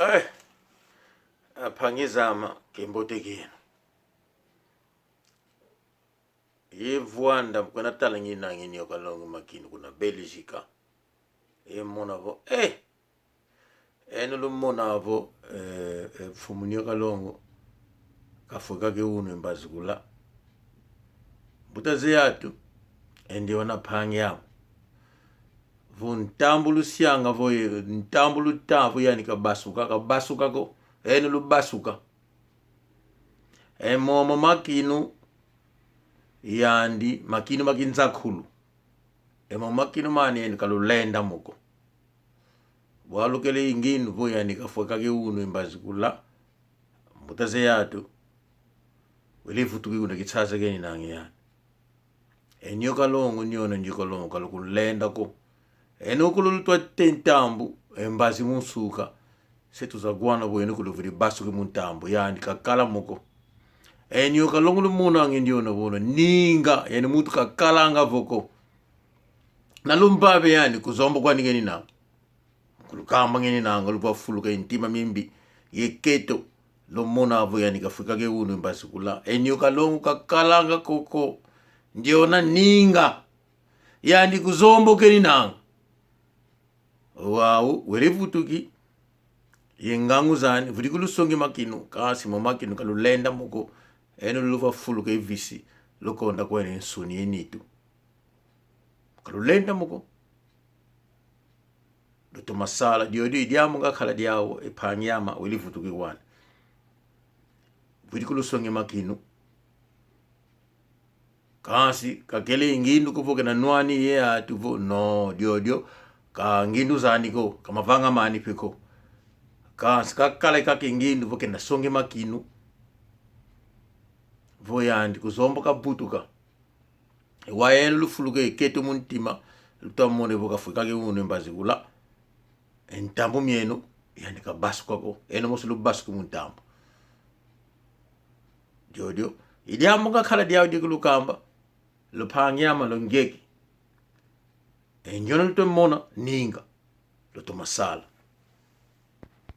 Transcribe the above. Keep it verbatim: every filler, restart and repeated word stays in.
Eh, ampangi zame, kiambote kieno. Ye vwanda mu kwenda tala nginanga e Nioka Longo makinu kuna Bélgica. Ye mona vo, eh! Eno lumona vo, eh, eh, mfumu Nioka Longo kafwe kaka e unu e mbazi kula. Mbuta ze atu, e ndiona ampangi ame. Vo ntambu lusianga vo ye, ntambu luta vo yani kabasuka, kabasuka ko, eno lubasuka. E momo makinu yandi, makinu ma kinzakulu. E momo makinu mani yani kalulenda mo ko. Bwalukele e ngindu vo yani kafwe kaka e unu e mbazi kula. Mbuta ze atu, wele vutuki kuna Kinshasa keninanga yani. E Nioka Longo, ndiona Nioka Longo kalukulenda ko. Eno kulu lutwa te ntambu, e mbazi mu nsuka. Se tuzawana vo eno kulu vili basuki mu ntambu, yani kakala mo ko. E Nioka Longo lumonanga ndiona vo ninga, yani muntu kakalanga vo ko. Na lumbave yani kuzombo kwani keninanga. Kulukamba ngeninanga, luvafuluka e ntima miambi, ye keto, lumona vo yani kafwe kaka e unu e mbazi kula. E Nioka Longo kakalanga ko ko. Ndiona ninga. Yani kuzombo keninanga. Wau, wele vutuki. Ye ngangu zani, vwidi kulusonga e makinu, kansi momo makinu kalulenda mo ko, eno luvafuluka e visi, lukonda kwenda e nsuni ye nitu. Kalulenda mo ko. Lutoma sala, diodio i diambu ngakala diau, e mpangi ame, wele vutuki wani. Vwidi kulusonga e makinu. Kansi, kakele e ngindu ko vo kena nwani ye atu vo, no, diodio, ka ngindu zani ko, ka mavanga mani mpe ko. Kansi, kakala kaka e ngindu vo kena songa e makinu. Vo yandi kuzombo kabutuka. Wa eno lufuluka e keto mu ntima, lutwa mona vo kafwe kaka e unu e mbazi kula. E ntambu mieno, yani kabasuka ko. Eno mosi lubasuki mu ntambu. Diodio, i diambu ngakala diau di kulukamba. Lumpangi ame lungeki. E ndiona lutoma mona, ninga. Lutoma sala.